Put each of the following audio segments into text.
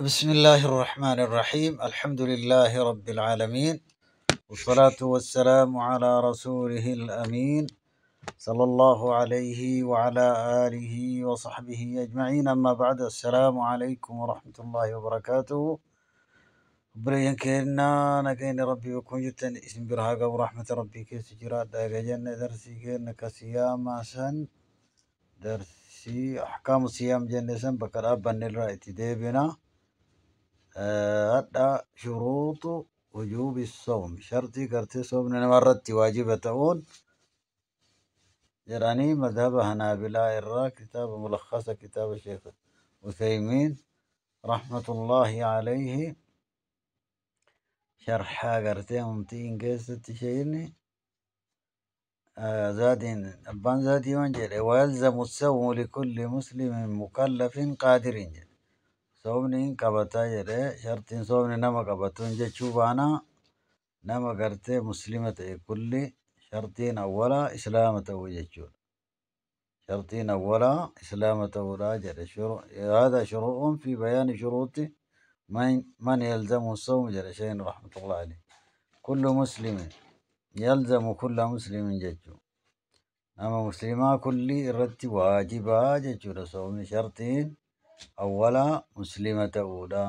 بسم الله الرحمن الرحيم، الحمد لله رب العالمين، والصلاة والسلام على رسوله الأمين، صلى الله عليه وعلى آله وصحبه أجمعين. أما بعد، السلام عليكم ورحمة الله وبركاته. Obboleeyyan keenya, nageenya Rabbii bakka jirtan isin bira haa ga'u, rahmata Rabbii keessa jiraadha. Egaa jenne, darsii keenya ka siyaamaa san, darsii ahkaamu siyaam jenne san bakka dhaabbanne irraa itti deebina. Hadha shuruuxu wujuubi sawm, shartii gartee soomni namarratti waajiba ta'uun jedhanii, madhaba Hanaabilaa irraa, kitaaba mulakhasa, kitaaba Sheekh Uthaymiin rahmatullahi alayhi sharxaa gartee mumtiin keessatti sheeyni zaadiin, abbaan zaadii waan jedhe: ويلزم الصوم لكل مسلم مكلف قادر jedhe. Soomni hin qabataa jedhe. Shartiin soomni nama qabatuun jechuu baana, nama gartee muslima ta'e kulli, shartiin awwalaa islaama ta'uu jechuudha. Shartiin awwalaa islaama ta'uudha jedhe. هذا شروع في بيان شروط من يلزمه الصوم jedhe شيخ رحمة الله عليه. كل مسلم، يلزم كل مسلم jechuu, nama muslimaa kulli irratti waajibaa jechuudha soomni. Shartiin awwalaa muslima ta'uudha.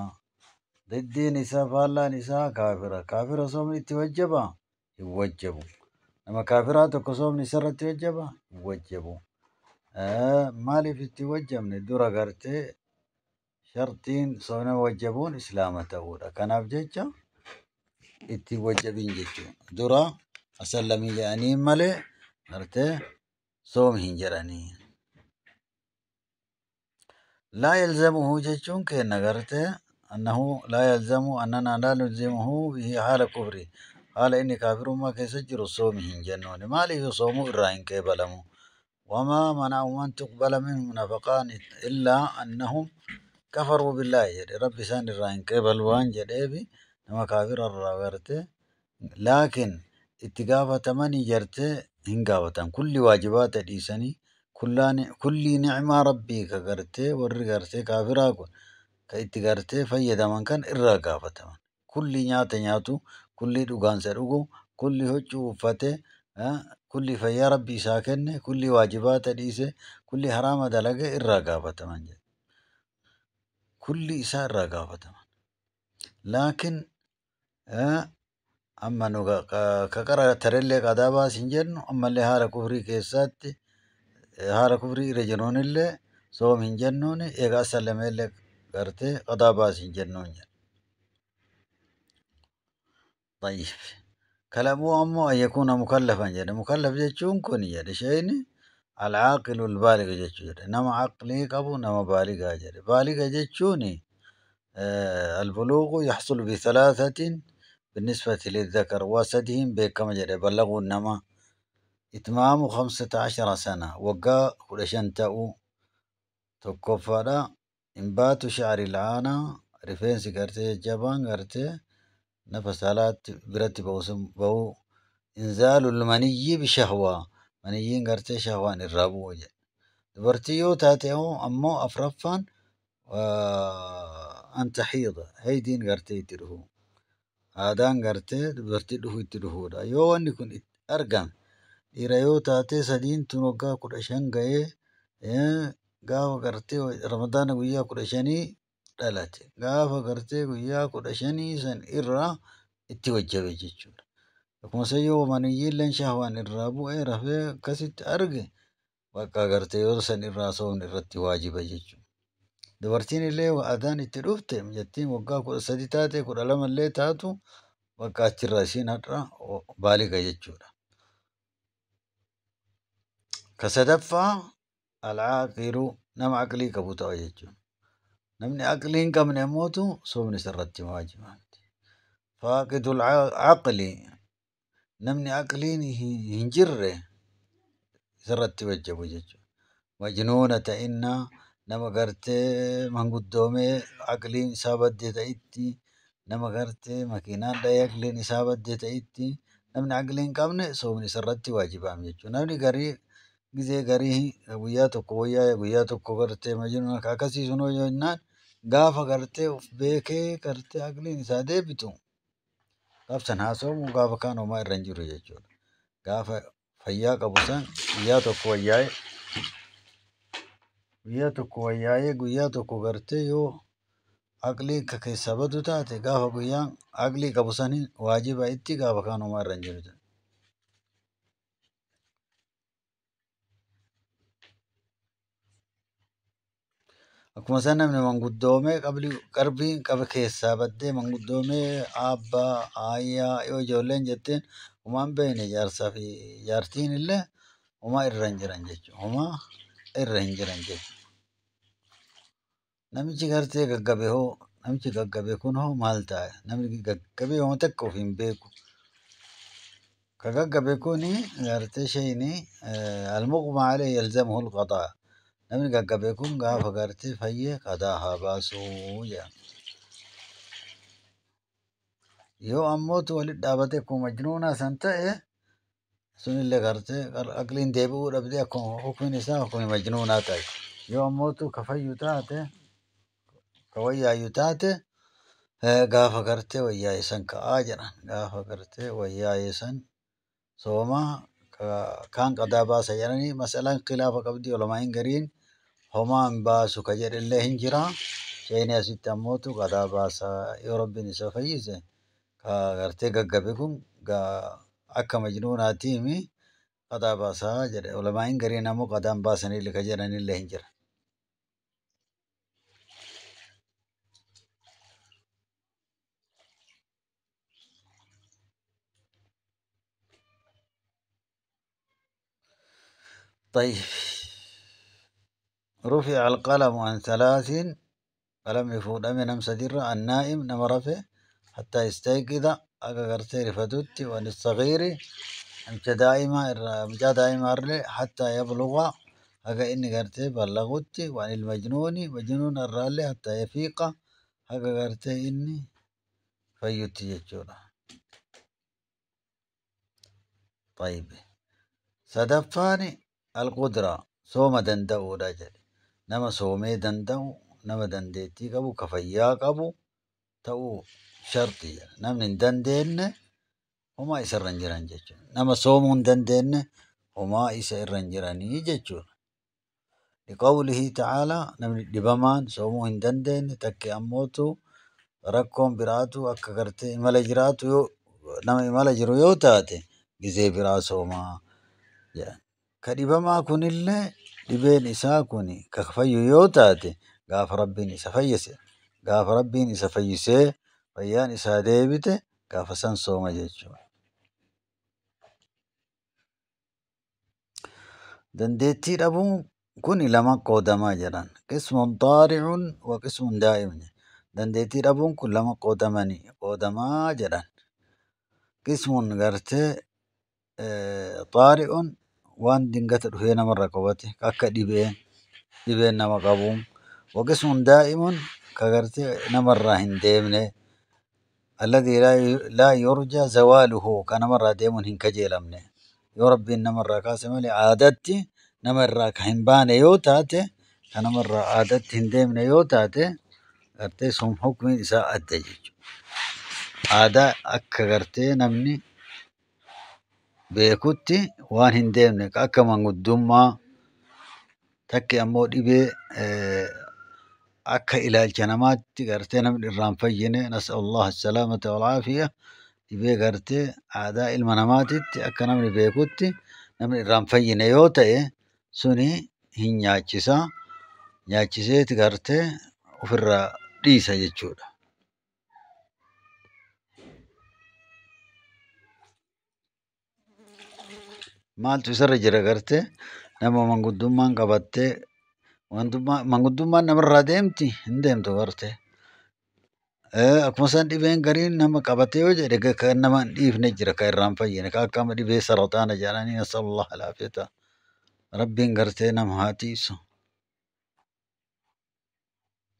Diddiin isaa, faallaan isaa kaafira. Kaafira soomni itti wajjabaa? Hin wajjabu. Nama kaafiraa tokko soomni isarratti wajjaba? Hin wajjabu. Maaliif itti wajjabne? Dura gartee shartiin soomni wajjabuun islaama ta'uudha. Kanaaf jecha itti wajjabin jechuudha. Dura asallamii jedhanii malee gartee soomi hin jedhanii. لا يلزمه jechuun kenna gartee أنه لا يلزم، أننا لا نلزمه به حال كفره، haala inni kaafirummaa keessa jiru soomi hin jennuuni. Maaliif? Soomuu irraa hin qeebalamu. وما منعوا أن تقبل منهم نفقان إلا أنهم كفروا بالله jedhe. Rabbi isaan irraa hin qeebalu waan jedheefi nama kaafira irraa garte, laakiin itti gaafatamanii jartee hin gaafatan. Kulli waajibaata dhiisanii, kulli nicmaa Rabbii ka gartee warri gartee kaafiraa kun ka itti gartee fayyadaman kan irraa gaafataman. Kulli nyaata nyaatu, kulli dhugaansa dhugu, kulli huccuu uffate, kulli fayyaa Rabbi isaa kenne, kulli waajibaata dhiise, kulli haraama dalage irraa gaafataman jedhe. Kulli isaa irraa gaafataman. Laakiin amma nu ka qara tarellee qadaa baas hin jennu. Ammallee haala kufrii keessatti, haala kufrii irra jiruunillee soom hin jennuuni. Egaa asallameellee gartee qadaa baas hin jennuun jedhe. طيب، كلامه أمو أن يكون مكلفا jedhe. مكلف jechuun kun jedhe shayni العاقل البالغ jechuu jedhe. Nama aqlii qabu, nama baaligaa jedhe. Baaliga jechuun البلوغ يحصل بثلاثة بالنسبة للذكر، وسدهم beekama jedhe. بلغوا nama إتمام 15 سنة، waggaa 15 ta'uu tokkoffaadha. إنبات شعر العانة، rifeensi gartee jajjabaan gartee nafa saalaatti biratti ba'uu. إنزال المني بشهوة، maniyyiin gartee shahwaan irraa bu'u jedhe. Dubartii yoo taate ammoo afraffaan أن تحيض، haydiin gartee itti dhufu, aadaan gartee dubartii dhufu itti dhufuudha. Yoo wanni kun argame, dhiira yoo taate sadiin tun waggaa 15 ga'ee, gaafa gartee Ramadaana guyyaa 15 dhalate, gaafa gartee guyyaa 15 san irraa itti wajjabe jechuudha. Akkuma san yoo maniyyiilleen shahwaan irraa bu'ee rafee akkasitti arge, bakka gartee yoo san irraa soomni irratti waajiba jechuudha. Dubartiin illee aadaan itti dhufte jettiin, waggaa 13 taate, 12 illee taatu, bakka achirraa isiin har'a baaliga jechuudha. Ka sadaffaa العاقل, nama aqlii qabu ta'a jechuudha. Namni aqlii hin qabne ammootu soomni isarratti waajiba miti. فاقد العقل, namni aqliin hin jirre isarratti wajjabu jechuudha. Majnuuna ta'innaa, nama gartee manguddoomee aqliin isaa badde ta'itti, nama gartee makiinaan dhahee aqliin isaa badde ta'itti, namni aqlii hin qabne soomni isarratti waajibaam jechuudha. Namni garii gizee garii guyyaa tokko wayyaa, guyyaa tokko gartee majnuuna akkasii sun yoo jennaan Gaafa gartee uf beekee gartee aqliin isaa deebitu gaaf san haa soomu, gaafa kaan homaa irra hin jiru jechuudha. Gaafa fayyaa qabu san guyyaa tokko wayyaa'ee, guyyaa tokko wayyaa'ee, guyyaa tokko gartee yoo aqliin ka keessaa badu taate, gaafa guyyaan aqlii qabu saniin waajiba itti, gaafa kaan homaa irra hin jiru. Akkuma san namni manguddoomee qalbiin qaba keessaa baddee manguddoomee abbaa aayyaa yoo ijoolleen jetteen homaa hin beekne, jaarsaa fi jaartiin illee homaa irra hin jiran jechuudha. Homaa irra hin jiran jechuudha. Namichi gartee gaggabe hoo, namichi gaggabe kun hoo maal ta'a? Namni gaggabe homa takka of hin beeku. Ka gaggabe kuni gartee shayni al-mughma alayhi yalzamuhu al-qadaa. Namni gaggabe kun gaafa gartee fayyee qadaa haa baasuu jedha. Yoo ammootu walitti dhaabatee akkuma majnuunaa san ta'e, sunillee gartee aqliin deebi'uu dhabdee akkuma hukmiin isaa hukmi majnuunaa ta'e. Yoo ammootu ka fayyu taate, ka wayyaayyu taate, gaafa gartee wayyaa'e san ka'aa jedhan. Gaafa gartee wayyaa'e san soomaa, kaan qadaa baasa jedhanii. Masalaan khilaafa qabdi, ulamaa'in gariin homaa hin baasu ka jedhellee hin jira. Shayni asitti ammootu qadaa baasa yoo Rabbiin isa fayyise. Ka gartee gaggabe kun akka majnuunaatiimi qadaa baasaa jedhe. Ulamaa'in gariin ammoo qadaa hin baasanillee ka jedhanillee hin jira. طيب، رفع القلم عن ثلاث، قلم fuudhame nama sadirra: النائم nama rafe حتى يستيقظ akka gartee rifatutti، وعن الصغير namicha daa'ima irraa, mucaa daa'ima irraa حتى يبلغ haga inni gartee ballagutti، وعن المجنون majnuuna irraallee حتى يفيق haga gartee inni fayyutti jechuudha. طيب، sadaffaan القدرة sooma danda'uudha jedhe. Nama soomee danda'u, nama dandeettii qabu, ka fayyaa qabu ta'uu sharti jedha. Namni hin dandeenye homaa isa irra hin jiran jechuudha. Nama soomuu hin dandeenye homaa isa irra hin jiranii jechuudha. لقوله تعالى namni dhibamaan soomuu hin dandeenye takke ammootu rakkoon biraatu akka gartee imala jiraatu, yoo nama imala jiru yoo taate gizee biraa soomaa jedhan. Ka dhibamaa kunillee dhibeen isaa kun ka fayyu yoo taate, gaafa Rabbiin isa fayyise, gaafa Rabbiin isa fayyisee fayyaan isaa deebite, gaafa san sooma jechuudha. Dandeettii dhabuun kun lama qoodamaa jedhan. قسم طارئ وقسم دائم. Dandeettii dhabuun kun lama qoodamanii qoodamaa jedhan. قسم gartee طارئ waan dingata dhufee namarra qubate, akka dhibeen nama qabuun، وقسم دائم ka gartee namarraa hin deemne، الذي لا يرجى زواله ka namarraa deemuun hin kajeelamne. Yoo Rabbiin namarraa kaase malee aadatti namarraa ka hin baane yoo taate, ka namarraa aadatti hin deemne yoo taate, gartee sun hukmiin isaa adda jechuudha. Aadaa akka gartee namni beekutti waan hin deemne, akka manguddummaa takki ammoo dhibee akka ilaalcha namaatti gartee namni irraa hin fayyine، نسأل الله السلامة والعافية, dhibee gartee aadaa ilma namaatitti akka namni beekutti namni irraa hin fayyine yoo ta'e, suni hin nyaachisa, nyaachiseeti gartee ofirraa dhiisa jechuudha. Maaltu isarra jira gartee nama manguddummaan qabattee? Manguddummaan namarraa deemti? Hin deemtu gartee. Akkuma isaan dhibeen gariin nama qabatee yoo jedhe, kan nama hin dhiifne jira, kan irraa hin fayyine, kan akka dhibee sarataana jedhanii، نسأل الله العافية, Rabbiin gartee nama haa tiisu.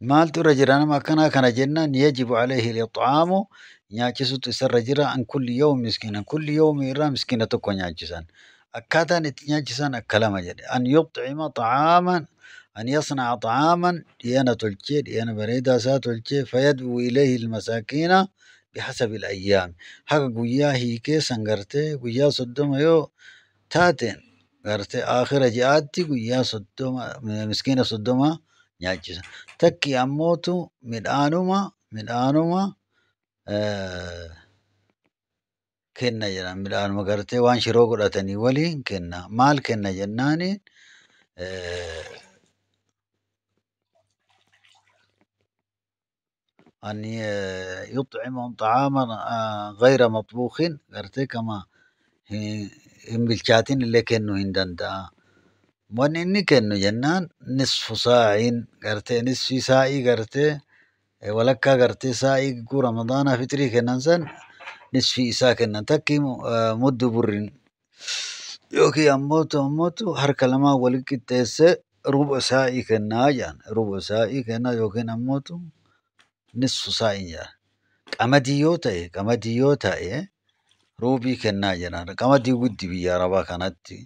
Maaltu irra jira nama akkanaa kana jennaan, يجب عليه الإطعام nyaachisutu isarra jira عن كل يوم مسكينا, كل يوم irraa miskiina tokko nyaachisan. Akkaataan itti nyaachisan akka lama jedhe: أن يطعم طعاما أن يصنع طعاما ديانة تلشي ديانة بريدة ساتلشي فيدعو إليه المساكين بحسب الأيام. Haga guyyaa hiikee san gartee guyyaa 30 yoo taateen gartee aakhira ji'aatti guyyaa 30 miskiina 30 nyaachisa. Takki ammootu midhaanuma kenna jedhan, midhaanuma gartee waan shiroo godhatanii waliin kenna. Maal kenna jennaani, أن يطعمهم طعاما غير مطبوخ gartee kama hin bilchaatin illee kennuu hin danda'a. Wanni inni kennu jennaan nisfu saa'iin gartee nisfi saa'ii gartee walakkaa gartee saa'ii gigguu ramadaanaa fixrii kennan san nisfi isaa kennan, takki muddu burrin yookiin ammootu harka lamaan walitti qixxeessee ruba saa'ii kennaa jedhan, ruba saa'ii kennaa yookiin ammootu nisfu saa'ii jedhan. Qamadii yoo ta'e ruubii kennaa jedhan. Qamadii guddi biyya arabaa kanatti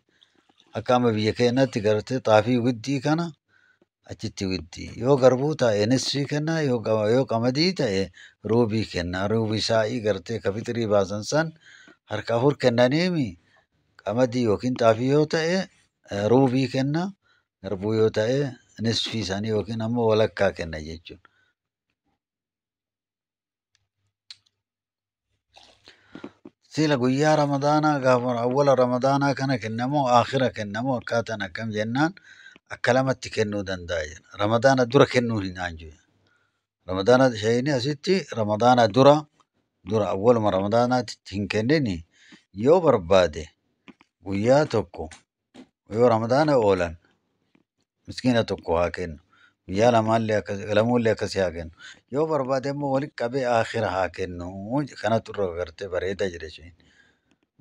akka amma biyya keenyatti gartee xaafii guddii kana achitti guddii. Yoo garbuu ta'e nisfii kennaa, yoo qamadii ta'e ruubii kennaa. Ruubii saa'ii gartee ka fixrii baasan san harka afur kennaniimi, qamadii yookiin xaafii yoo ta'e ruubii kenna, garbuu yoo ta'e nisfii isaanii yookiin ammoo walakkaa kenna jechuudha. Sila guyyaa ramadaanaa gaafa awwala ramadaanaa kana kennamoo aakhira kennamoo akkaataan akkam jennaan, akka lamatti kennuu danda'a jedha. Ramadaana dura kennuu hin aanju. Ramadaana shayini asitti ramadaana dura awwaluma ramadaanaatti hin kennini. Yoo barbaade guyyaa tokko yoo ramadaana oolan miskiina tokko haa kennu. Guyyaa lamaallee lamuullee akkasii haa kennu. Yoo barbaade immoo walitti qabee aakhira haa kennu. Kanatu irra gartee bareeda jedhe isheen.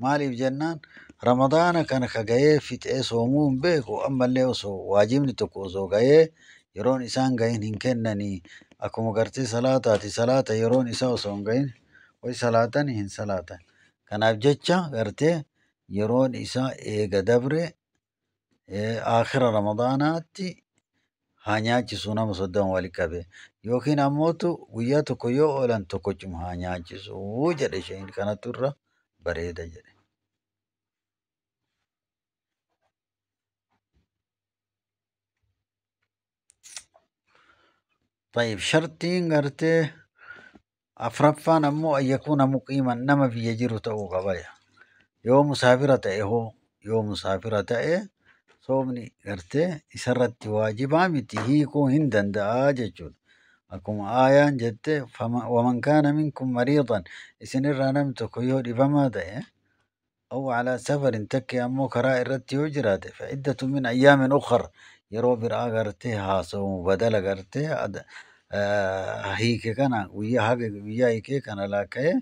Maaliif jennaan, ramadaana kana ka gahee fixee soomuu hin beeku, ammallee osoo waajibni tokko osoo gahee yeroon isaan gahin hin kennanii, akkuma gartee salaataati, salaata yeroon isaa osoo hin gahin wayi salaatani hin salaatan. Kanaaf jecha gartee yeroon isaa eega dabre aakhira ramadaanaatti haa nyaachisu nama 30 walitti qabe, yookiin ammootu guyyaa tokko yoo oolan tokkochuma haa nyaachisu jedhe isheen, kanatu irra bareeda jedhe. طيب, shartiin gartee afraffaan ammoo أن يكون مقيما, nama biyya jiru ta'uu qaba. Yoo musaafira ta'e hoo? Yoo musaafira ta'e soomni gartee isarratti waajibaa miti, hiikuu hin danda'a jechuudha. Akkuma aayaan jette, ومن كان منكم مريضا, isinirraa namni tokko yoo dhibamaa ta'e, أو على سفر, takki ammoo karaa irratti yoo jiraate, فعدة من أيام أخر, yeroo biraa gartee haa soomu, badala gartee hiike kana, guyyaa haga guyyaa hiikee kana laakka'ee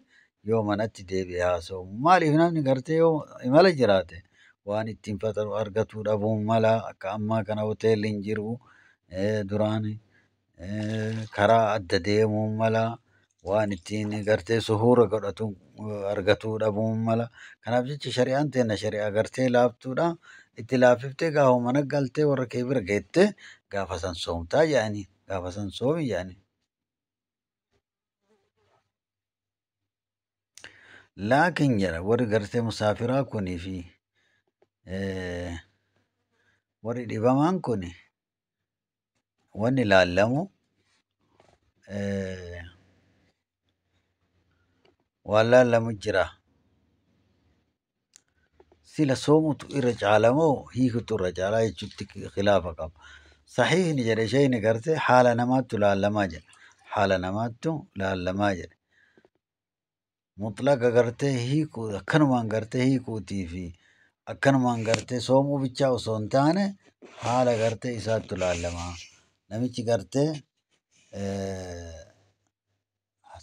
yoo manatti deebi'e haa soomu. Maaliif? Namni gartee yoo imala jiraate waan ittiin faxaru argatuu dhabuun mala, akka ammaa kana hoteelli hin jiru duraan, karaa adda deemuun mala, waan ittiin gartee suhuura godhatu argatuu dhabuun mala. Kanaaf jecha shari'aan teenna shari'aa gartee laaftuudha. Itti laaffiftee gaafa mana galtee warra kee bira geettee gaafa san soomtaa jedhanii, gaafa san soomi jedhanii. Laakiin jedha, warri gartee musaafiraa kunii fi warri dhibamaan kun wanni laallamu waan laallamu jira. Sila soomutu irra caalamoo hiikutu irra caalaa jechuutti khilaafa qaba. Sahiihni jedhe isheen gartee haala namaattu laallamaa jedha. Haala namaattu laallamaa jedhe. Mutlaqa gartee hiikuu akkanumaan gartee hiikuutii fi akkanumaan gartee soomuu bichaa osoo hin taane haala gartee isaattu laallamaa. Namichi gartee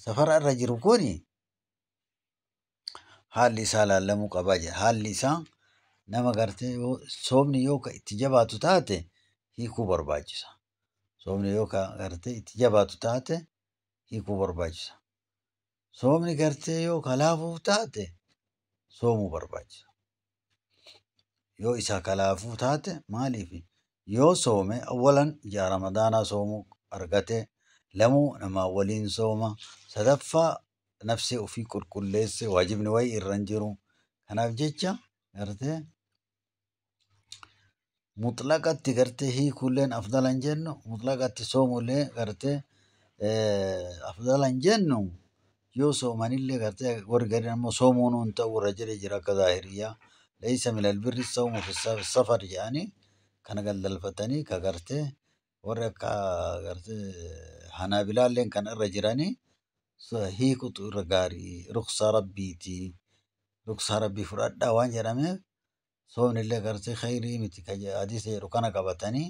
safara irra jiru kuni haalli isaa laallamuu qabaa jedha. Haalli isaa nama gartee yoo soomni yoo ka itti jabaatu taate hiikuu barbaachisa. Soomni yoo ka gartee itti jabaatu taate hiikuu barbaachisa. Soomni gartee yoo ka laafuuf taate soomuu barbaachisa. Yoo isaa ka laafuu taate, maaliif Yoo soome awwalan ji'a Ramadaanaa soomuu argate, lamuu namaa waliin sooma, sadaffaa nafsee ofii qulqulleesse, waajibni wayii irra hin jiru. Kanaaf jecha gartee mutlaqatti gartee hiikuulleen afdala hin jennu, mutlaqatti soomuullee gartee afdala hin jennu. Yoo soomanillee gartee warri gariin ammoo soomuun hin ta'u warra jedhe jira akka zaahiriyyaa. Laysa minal birri sawmu fi safar jedhanii kana galdalfatanii ka gartee warri akka gartee hanaabilaalleen kana irra jiranii hiikutu irra gaarii, ruksaa rabbiiti, ruksaa rabbii fudhadhaa waan jedhameef soomnillee gartee khayrii miti hadiisa jedhu kana qabatanii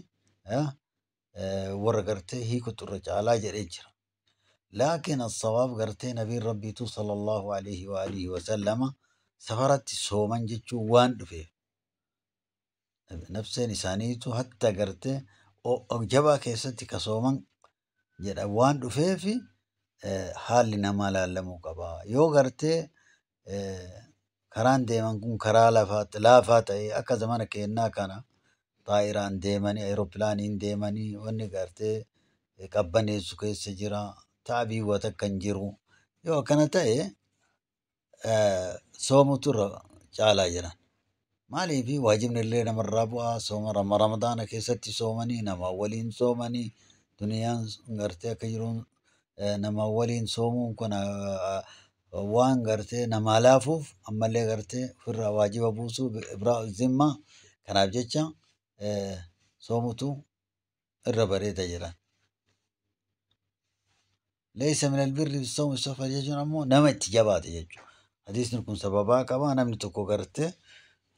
warra gartee hiikutu irra caalaa jedhee jira. Laakiin as-sawaab gartee nabiin rabbiitu sallallahu alaihi wa alihi wa sallama safaratti sooman jechuun waan dhufeef nafseen isaaniitu hatta gartee jabaa keessatti ka sooman jedha waan dhufeef haalli namaa laallamuu qaba. Yoo gartee karaan deeman kun karaa laafaa ta'e akka zamana keenyaa kana xaayiraan deemanii aeropilaaniin deemanii wanni gartee qabbaneessu keessa jira, taabii waa takka hin jiru. Yoo akkana ta'e soomutu irra caalaa jiran. Maaliif waajibni illee namarraa bu'aa, sooma Ramadaana keessatti soomanii nama waliin soomanii duniyaan gartee akka jiruun nama waliin soomuun kun waan gartee namaa laafuuf ammallee gartee ofirraa waajiba buusuu ibraa zimmaa. Kanaaf jecha soomutu irra bareeda jedhan. Laysa minal birri soomu safar jechuun ammoo nama itti jabaate jechuudha. Hadiisni kun sababaa qaba. Namni tokko gartee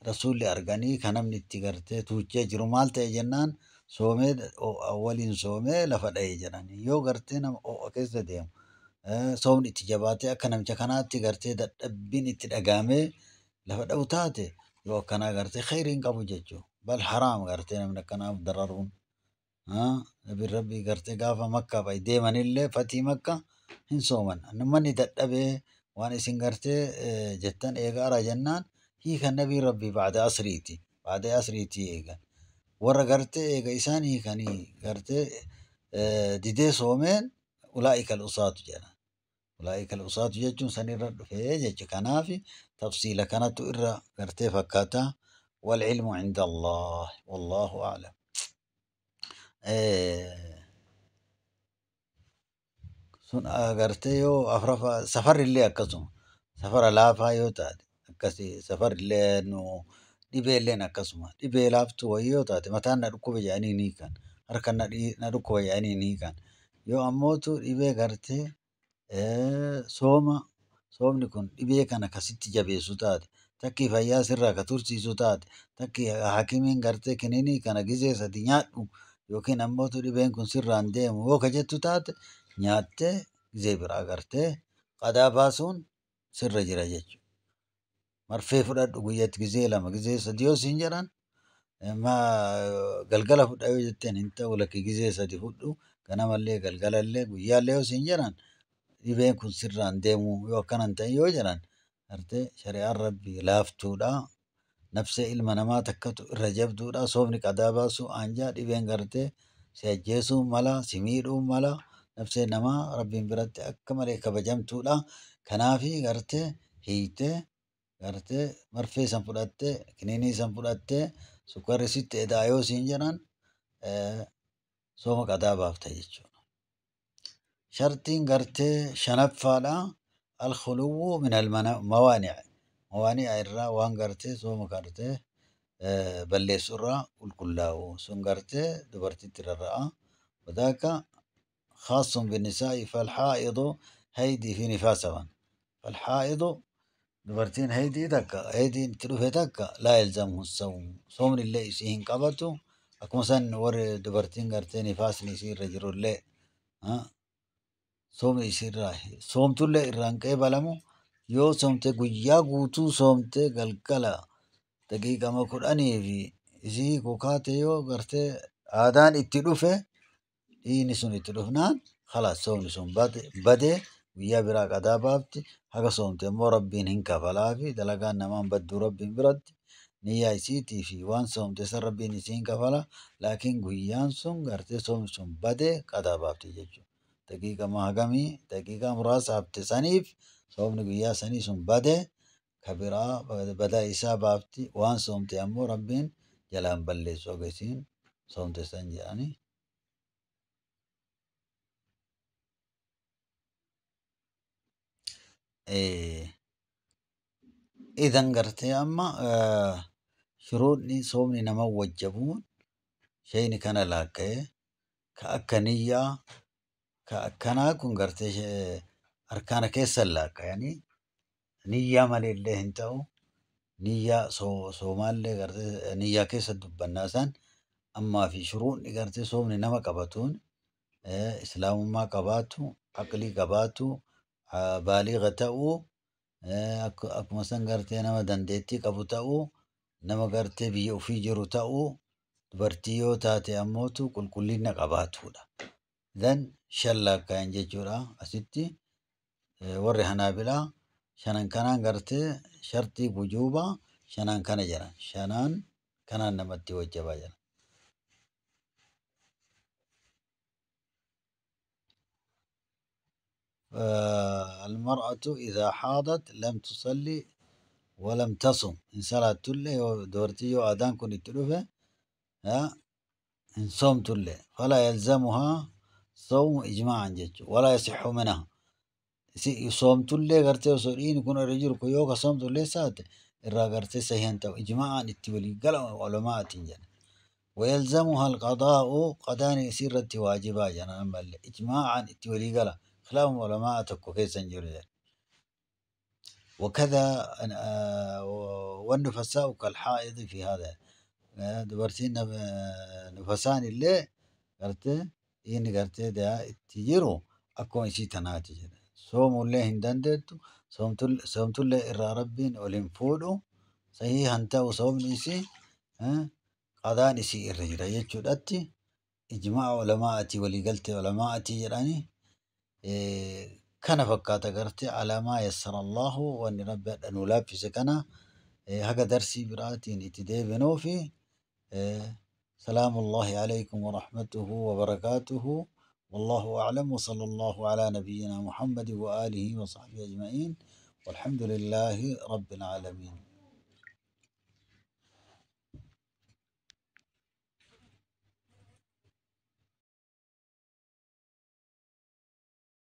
rasuulli arganii kan namni itti gartee tuuchee jiru maal ta'e jennaan soomee waliin soomee lafa dha'e jedhani. Yoo gartee nama ho'a keessa deemu soomni itti jabaatee akka namicha kanaatti gartee dadhabbiin itti dhagahamee lafa dha'u taate yoo akkanaa gartee khayrii hin qabu jechuudha. Bal haraam gartee namni akkanaaf dararuun. Nabiin rabbii gartee gaafa makkaa fa'i deemanillee fatii makka hin sooman. Namni dadhabee waan isin gartee jettan eegaara jennaan hiikan nabiin rabbii ba'da asriiti. Ba'da asriiti eegan. Warra gartee eega isaan hiikanii gartee didee soomeen ulaa'ika al-usaatu jedhan. Ulaa'ika al-usaatu jechuun sanirra dhufee jecha. Kanaaf tafsiila kanatu irra gartee fakkaata. Wal ilmu inda Allah. Wallaahu a'lam. Sun gartee yoo afrafa safarrillee akkasuma safara laafaa yoo taate akkasii safarrillee nu dhibeelleen akkasuma dhibee laaftuu wayii yoo taate mataan na dhukkuba jedhanii ni hiikan, harka na dhukkuba jedhanii ni hiikan. Yoo ammootu dhibee gartee sooma soomni kun dhibee kana kasitti jabeessu taate, takkii fayyaa sirraa ka tursiisu taate, takkii hakimiin gartee kiniinii kana gizee sadi nyaadhu yookiin ammootu dhibeen kun sirraan deemu yoo ka jettu taate nyaattee gizee biraa gartee qadaa baasuun sirra jira jechuudha. Marfee fudhadhu guyyatti gizee lama gizee sadi yoo siin jedhan galgala fudha yoo jetteen hin ta'u, lakki gizee sadi fudhu ganamallee galgalallee guyyaallee yoo siin jedhan dhibeen kun sirraan deemu yoo akkana hin ta'in yoo jedhan gartee shari'aan rabbii laaftuudha. Nafsee ilma namaa takkatu irra jabduudha. Soomni qadaa baasuu anjaa dhibeen gartee si ajjeesuu mala, si miidhuu mala. Nafsee namaa rabbiin biratti akka malee kabajamtuudha. Kanaafi gartee hiiktee gartee marfee san fudhattee kiniinii san fudhattee sukkarri sitti edaa yoo siin jedhan sooma qadaa baafta jechuudha. Shartiin gartee shanaffaadha. Al-khuluwwu min al-mawaani'. Mawaani'a irraa waan gartee sooma gartee balleessu irraa qulqullaa'u. Sun gartee dubartiitti rarra'a. Wadaaka khaasun binnisaa'i falhaa'idu haydii fi nifaasaban. Falhaa'idu dubartiin haydii takka haydiin itti dhufe takka laa yalzamuhu sawm. Soomni illee isii hin qabatu. Akkuma san warri dubartiin gartee nifaasni isii irra jirullee soomni isii irraa soomtullee irraa hin qeebalamu. Yoo soomte guyyaa guutuu soomte galgala daqiiqama 10 fi isii kokaate yoo gartee aadaan itti dhufe dhiigni sun itti dhufnaan khalaas soomni sun badee guyyaa biraa qadaa baafti. Haga soomte immoo rabbiin hin kafalaafi dalagaan namaan badduu rabbiin biratti. Niyyaa isiitii fi waan soomte san Rabbiin isiin kafala. Laakiin guyyaan sun gartee soomni sun bade qadaa baafti jechuudha. Daqiiqama hagamii daqiiqaa muraasa hafte saniif soomni guyyaa sanii sun bade ka biraa badaa isaa baafti. Waan soomte ammoo Rabbiin jalaan balleessu haga isiin soomte san jedhanii. Idan gartee amma shuruudni soomni nama wajjabuun shayni kana laakka'ee ka akka niyyaa ka akkanaa kun gartee arkaana keessa laakka'anii niyyaa maleellee hin ta'u. Niyyaa soomaallee gartee niyyaa keessa dubbannaa san ammaa fi shuruudni gartee soomni nama qabatuun islaamummaa qabaatu, aqlii qabaatu, baaliiga ta'uu, akkuma san gartee nama dandeettii qabu ta'uu, nama gartee biyya ofii jiru ta'uu, dubartii yoo taate ammootu qulqullina qabaatudha. Then shan laakkaa'an jechuudha asitti warri Hanaabilaa shanan kanaan gartee shartii wujuubaa shanan kana jedhan. Shanan kanaan namatti wajjabaa jedhan. المرأة إذا حاضت لم تصلي ولم تصم إن صلاة تله دورتي أذان كن تلوفه إن صوم تله فلا يلزمها صوم إجماعا جج ولا يصح منها صوم تله غرتي وصولين يكون الرجل كيوكا صوم تله سات إرا غرتي سهينتا إجماعا اتولي قال علماء تنجن ويلزمها القضاء قضاء يسير واجبا جنا إجماعا اتولي قال خلاف علماء تكو كيسا جرد وكذا والنفساء كالحائض في هذا دبرتين نفسان اللي قرتي إن قرتي ده تجيرو أكون شيء تناتج صوم الله هندندت صومت الله إرى ربين ولنفولو صحيح أنت وصوم نسي قضاء نسي الرجل يجودتي إجماع علماءتي ولي قلت علماءتي يعني كان فكاتا قرتي على ما يسر الله وأن ربي أن ألافس كان هكا درسي براتي نتدي بنوفي. سلام الله عليكم ورحمته وبركاته، والله أعلم، وصلى الله على نبينا محمد وآله وصحبه أجمعين، والحمد لله رب العالمين.